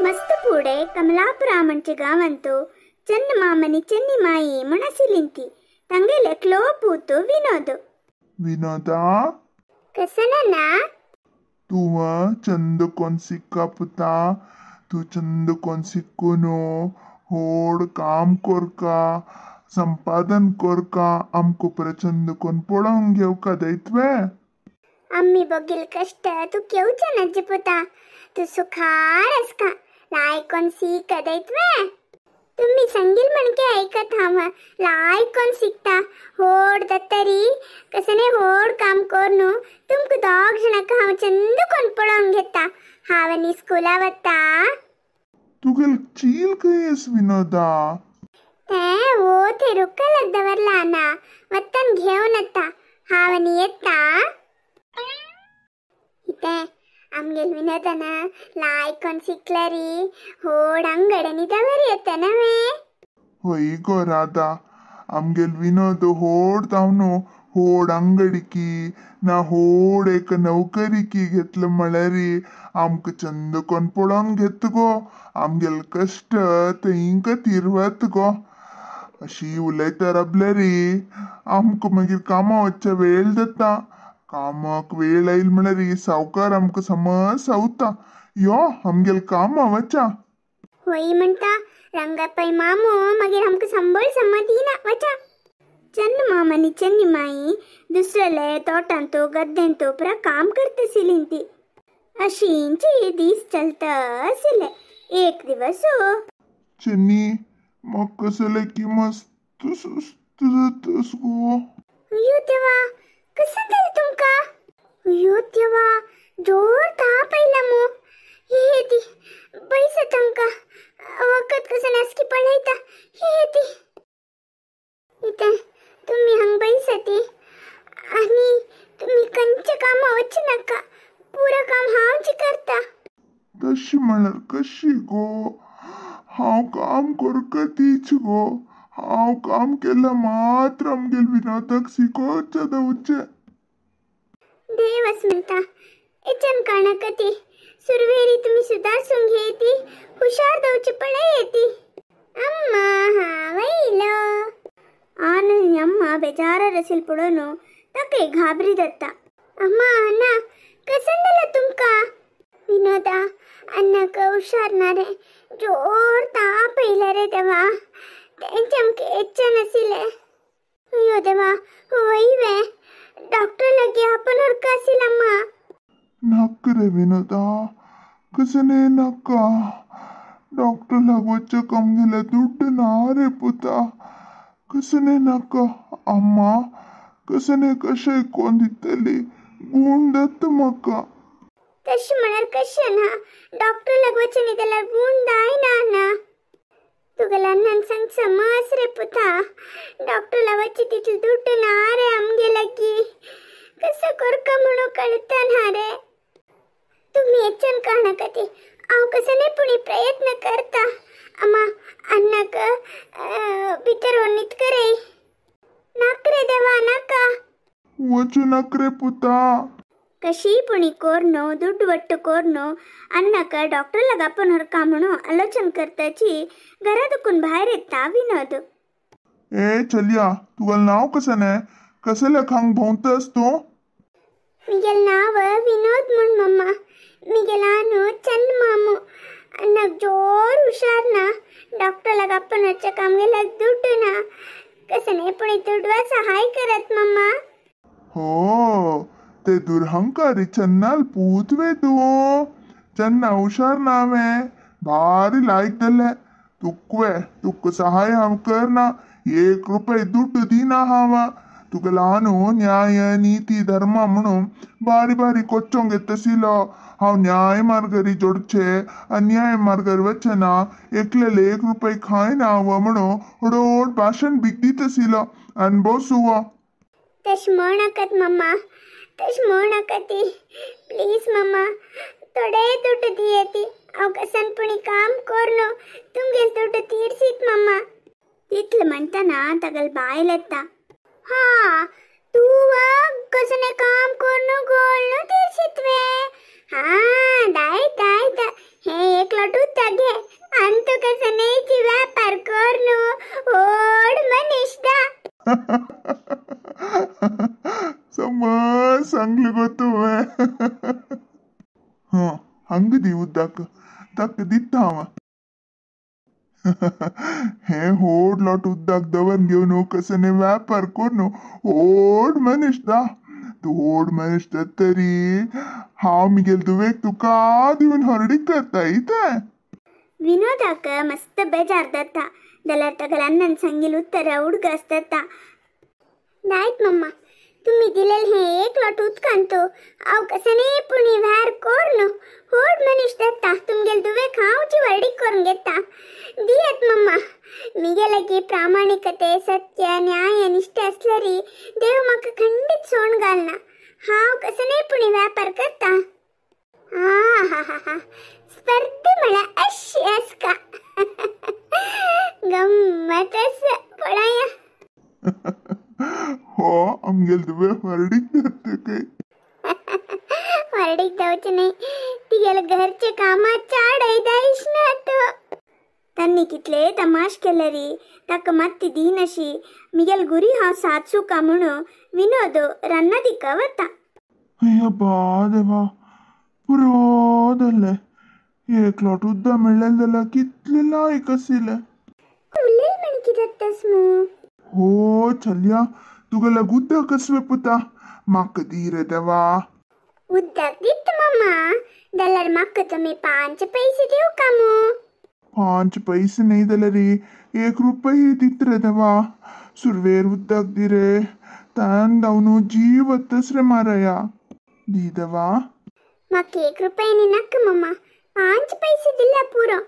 मस्त पुढे कमलापुरा म्हणचे गांवांतो चन्न मामनी चन्नी माई म्हण आशिल्ली. तांगेले एकलो पूत विनोद. विनोदा, कसं ना तूं चंद कोन सिक्का पुता, तूं चंद कोन सिक्कून होड काम कोरका, संपादन कोरका, आमकां परत चंद कोन पळोवंक घेवका दैत्वे. आम्मी बगील कष्ट तू केवचे नज्जी पुता, तू सुखार असका लायकोन सीक दैत्वे. तुम्ही सांगील म्हणके ऐकत हांव, लायकोन शिकता होड दत्तरी कसने होड काम कोरनु तुमक दोग जणांक हांव चंद कोन पळोवंक घेता. हांव आनी स्कुला वता. तुगेल चील खंय विनोदा? ते वो ते रुक्का दवरला ना, वत्तन घेवन येता. हांव आनी येता. इते आमगेल विनोदान लायकोन शिकलरी होड अंगडनी दवर येता नवे. होय गो राधा, आमगेल विनोद होड जावन होड अंगडिकी ना होड एक नौकरीकी घेतलं म्हळ्यार आमकां चंद कोन पळोवंक घेत गो. आमगेल कश्ट तेंकां तिरवत गो. अशी उलयता राबल्यारी आमकां मागीर कामा वचचे वेळ जाता. कामाक वेळ आयल म्हळ्यार सावकार आमकां समज सावता. यो आमगेल कामा वचा. होय म्हणटा रंगपै मामू मागीर आमकां संबळ समज दिना. वचा. चन्न मामानी चन्नी माई दुसऱ्याले तोटांतो गद्देंतो पुरा काम करतसिली ती. अशींची दीस चलता आशिल्ले. एक दिवस चन्नी म्हाका कसलें की मस्त सुस्त जातस गो. अयो देवा, कसं जालें तुमकां? अयो देवा, जोर ताप आयला मू. हे ती बैसा तांकां वखद कसं नासकी पळयता. हे ती इथे तुम्ही हांग बैसा ती आनी तुमी खंयच्या कामा वचचे नाका, पुरा काम हांवच करता. तशी म्हळ्यार कशी गो? हांव काम करका तीच गो. हांव काम केल्यार मात्र आमगेल विनोदाक शिकोवचें दवरचें. देवस म्हणटा हेच्यान काणाका ती सुरवेरी तुमी सुदारसून घेयती, हुशार दवचे पळय येती. अम्मा हांव येयलो. आनंद अम्मा बेजारार आशिल्ली पळोवन ताका घाबरी जाता. अम्मा अण्णा कसं जालें तुमकां? विनोदा अन्नाक हुशार ना रे, जोर ताप येयला रे देवा. तेंचे आमकां येच्चें नाशिल्लें. अयो देवा, वय वे डॉक्टर लागीं आपोवन व्हरका आशिल्लें अम्मा. नाका रे विनोदा, कसने नाका. डॉक्टर लाग वचक आमगेले दुड्ड ना रे पुता. कसने नाका अम्मा, कसने कशें कोन दितली गूण जाता म्हाका. तशें म्हळ्यार कशें ना, डॉक्टर लाग वचून न्ही जाल्यार गूण जायना ना. तुगेल्या अण्णान सांग समज रे पुता, डॉक्टरला वचचे तितले दुड्ड ना रे आमगे लागीं. कसो करका म्हणून कळता ना रे. तुमी हेच्यान काणाका ती हांव कसो न्ही पुणी प्रयत्न करता. अम्मा अण्णाक भितर व्हरून न्हिदका रे. नाका रे देवा नाका. वचूं नाका रे पुता. कशी पुणी कोरनो दुड्ड वट्ट कोरनो अन्नाक डॉक्टर लाग आपोवन व्हरका म्हणून आलोचन करताची घरा दुखून भायर येता विनोद. ए चलया, तुगेलें नांव कसलें? कसल्या खांग भोंवतस तूं? मिगेल नांव विनोद म्हूण मम्मा. मिगेल आनू चन्न मामू. अन्नाक जोर हुशार ना, डॉक्टर लाग आपोवन व्हरच्याक आमगेल्याक दुड्ड ना. कसं पुणी दुडवा सहाय करात मम्मा. हो ते दुरहंकारी चन्नाल पूत वे तूं. चन्ना हुशार ना वे, भारी लायक जालें तुकवे. तुका सहाय हांव करना, एक रुपय दुड्ड दिना हांव. तुगेलो आनू न्याय नीती धर्म म्हणून बारी बारी कोच्चोंक येतशिलो. हांव न्याय मार्गारी जोडचे, अन्याय मार्गार वचना, एकलेले एक रुपय खायना हांव म्हणून होड भाशण बीग दितशिलो. आनी बसूं. तशें म्हण नाकात मम्मा, तशें म्हण नाका ती. प्लीज मम्मा, थोडे दुड्ड दिये ती. हांव कसान पुणी काम कोरनो तुमगेल दुड्ड तीरसीत मम्मा. तितलें म्हणटना तागेली बायल येता. हा तूं कसलें काम कोरनो गोळनो तीरसीत वे? हा दायत दायत, हें एक लोटूच हंग दी उदक ताका दिता हांव. हें होड लोट उदक दवर घेवन कसने व्यापार करून होड मनीस दा. तूं होड मनीस तरी हांव मिगेल दुवेक तुका दिवन हरडीक करता इतें. विनोदाक मस्त बेजार जाता जाल्यार तागेल्या अन्नान सांगिल उत्तरा उडगास जाता. दायत मम्मा तुम्ही दिलेल हे एक लोट उदकांतू हांव कसने पुणी व्यार कोरून होड मनीस जाता. तुमगेल दुवेक हांवची व्हरडीक करून घेता. दियत मम्मा मिगेलगी प्रामाणिकते सत्य न्याय निष्ठे आसल्यारी देव म्हाका खंडीत सोण घालना. हांव कसने पुणी व्यापार करता. आ हा हा हा स्पर्धे म्हळ्यार अशी आसका गम्मत आसा पळया. हो आमगेल दुवे व्हरडीक जाता काय. व्हरडीक जावचें न्हय तिगेले घरचे कामात चाडय दायश ना तो. तांणी कितले तमाश केले री ताका मात्ती दिनाशी मिगेल गुरी हांव सात सुका म्हणून विनोद रान्ना दिका वता. अय्या देवा पुरो जालें. एक लोट उदक मेळ्ळें जाल्यार कितलें लायक आशिल्लें. उलय म्हण कितें जातास मू. हो चलया तुगेलें उदक कसवें पुता म्हाका दी रे देवा. उदक दित मम्मा जाल्यार म्हाका तुमी 5 पैसे दिवका मू. 5 पैसे न्हय जाल्यार 1 रुपया दित रे देवा. सुरवेर उदक दी रे तान धांवन जीव वतस रे मारया. दी देवा. म्हाका 1 रुपया नाका मम्मा 5 पैसे दिल्यार पुरो.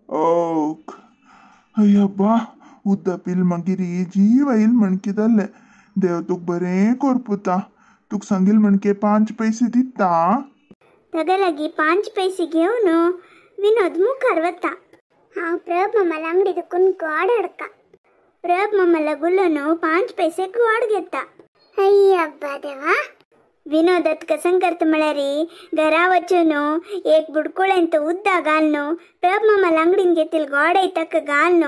ओक अय्या उदक पिल मागीर जीव आयल म्हणके जालें. देव तुका बरें कोर पुता. तुका सांगील म्हणके 5 पैसे दिता. तागे लागीं 5 पैसे घेवन विनोद मुखार वता. हांव प्रभ मामाला अंगडी दुकून गोड हाडका. प्रभ मामाला गुलोन 5 पैसे गोड घेता. अय्या देवा. विनोदात कसं करता म्हळ्यार घरा वचून एक बुडकुळेंत उदक घालून प्रभ मामाला अंगडीन घेतील गोड ताका घालून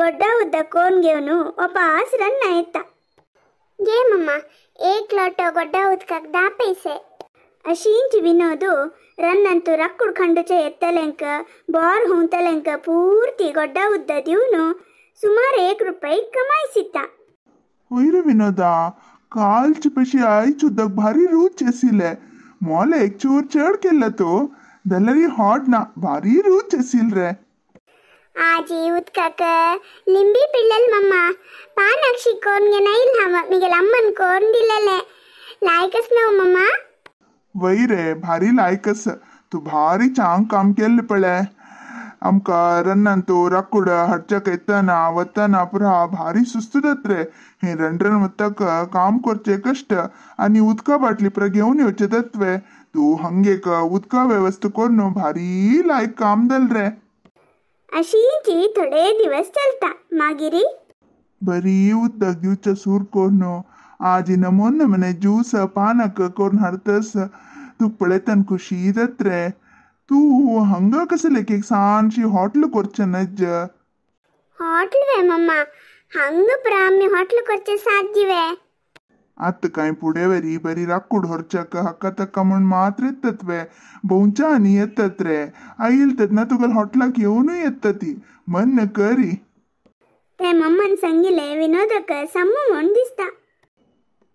गोड्डा उदक कोरून घेवन वापास रन्ना येता. घे मम्मा 1 लोटो गोड्डा उदकाक 10 पैसे. अशींच विनोद रन्नांतू रक्कुड खंडूचे एत्तलेंक बोर हुंवतलेंक पूर्ती गोड्डा उदक दिवन सुमार 1 रुपये कमायसिता. हय रे विनोदा कालचे पशी आयच उदक भारी रूच आशिल्लें. मोले एक चूर चड केल्लो तो जाल्यार हॉट ना भारी रूच आशिल्लें रे. आजी उदकाक लिंबी पिल्लेल मम्मा पानाक्षी कोरून घेवन येयल हांव मिगेल अम्मान कोरून दिलेलें. लायक आस न्हू मम्मा. वय रे भारी लायक आसा. तूं भारी चांग काम केल्लें पळय. आमकां रन्नान तूं रक्कुड हाडच्याक येतना वतना पुरा भारी सुस्त जाता रे. हें रणरण वतक काम करचें कश्ट आनी उदका बाटली पुरा घेवन येवचें जातवे. तूं हंगेक उदका वेवस्था करून भारी लायक काम जालें रे. अशींची थोडे दिवस चलता मागीर बरी उदक दिवचें सूर करून आजी नमोन नमने ज्यूस पानाक करून हाडतस तुका पळयतना खुशी जाता रे. तूं हांगा कसलें एक सानशी हॉटल करचें नज. हॉटल वे मम्मा हांगा पुरा आमी हॉटल करचें साध्यवे. आतां कांय फुडें वरी बरी राकूड व्हरच्याक हाका ताका म्हूण मात्र येतात वे भोंवच्या आनी येतात रे. आयल तेन्ना तुगेल्या हॉटलाक येवनूय येता ती मन करी. ते मम्मान सांगिल्लें विनोदाक सम्मू म्हूण दिसता.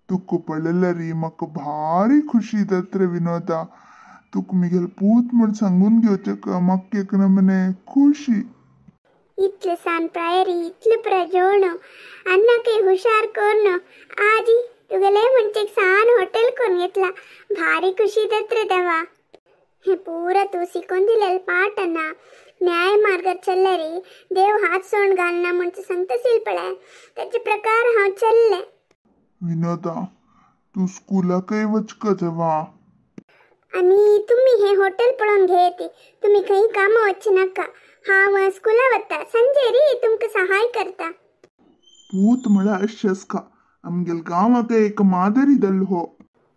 तुका पळयल्यार री म्हाका भारी खुशी जाता रे विनोदा. तुका मिगेल पूत म्हूण सांगून घेवचें म्हाका एक नमने खुशी. इतले सान प्रायरी इतले पुरा जेवण अन्नाकय हुशार करून आजी तुगेले म्हणचे एक सान हॉटेल करून घेतला. भारी खुशी जाता रे देवा. हे पुरा तूं शिकोवन दिलेलें पाठ ना न्याय मार्गार चल्ल्यार देव हात सोड घालना म्हूण सांगता पळय ताचे प्रकार हांव चल्लें. विनोदा तूं स्कुलाकय वचका देवा. आनी तुमी हें हॉटेल पळोवन घेत तुमी खंय कामां वचचें नाका. हांव स्कुला वता संजे री तुमकां सहाय करता. पूत म्हळ्यार अशें आसका आमगेल गांवाक एक मादरी जाल्लो हो.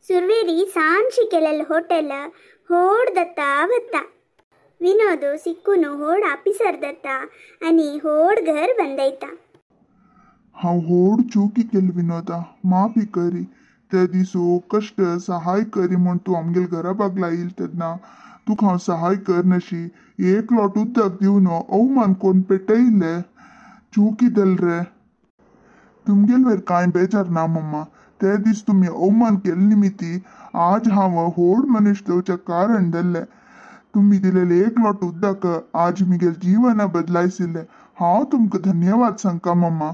सुरवेरी सानशी केलेलें हॉटेल होड दत्ता वता. विनोद सिक्कून होड आपिसर दत्ता आनी होड घर बंदयता. हांव होड चुकी केली विनोदा, माफी करी. ते दीस कश्ट सहाय करी म्हूण तूं आमगेल घरा बागला येयल तेन्ना तुका हांव सहाय कर नशी एक लोट उदक दिवन अवमान कोण पेटयले चुकी दल रे. तुमगेल वेर कांय बेजार ना मम्मा. ते दीस तुमी अवमान केले निमित्ती आज हांव होड मनीस जावच्या कारण जाल्लें. तुमी दिलेले एक लोट उदक आज मिगेल जीवन बदलायसिल्लें. हांव तुमकां धन्यवाद सांगका मम्मा.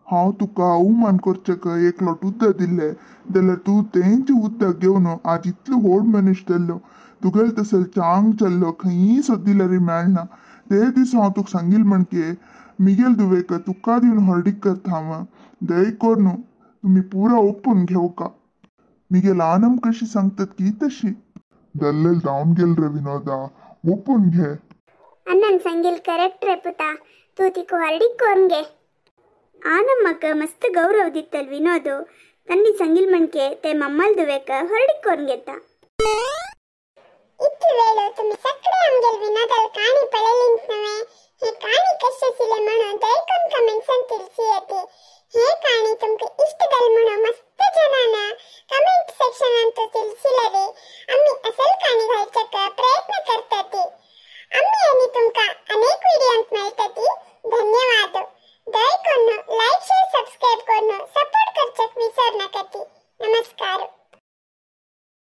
हांव तुका अवमान करचेक एक लोट उदक दिल्लें जाल्यार तूं तेंच उदक घेवन आज इतलो होड मनीस जाल्लो. तुगेल तसल चांग चल्लो खंयी सोदिल्यार मेळना. ते दीस हांव तुका सांगील म्हणके मिगेल दुवेक तुका दिवन हरडीक करता हांव. दय कोरून तुमी पुरा ओपून घेवका. मिगेल आनम कशी सांगतात की तशी. दल्लेल जावन गेल रे विनोदा, ओपून घे. अण्णन सांगील करेक्ट रे पुता, तूं तिका हरडीक कोरून घे. आनम्मक मस्त गौरव दिತ್ತल विनोद. तन्नी सांगील म्हणके ते मम्मल दुवेक हरडीक कोरून घेता. इत्त वेळ तुमी सगळे आमगेल विनोदाल काणी पळयलींत नवे. ही काणी कशी आशिल्ली म्हणून दय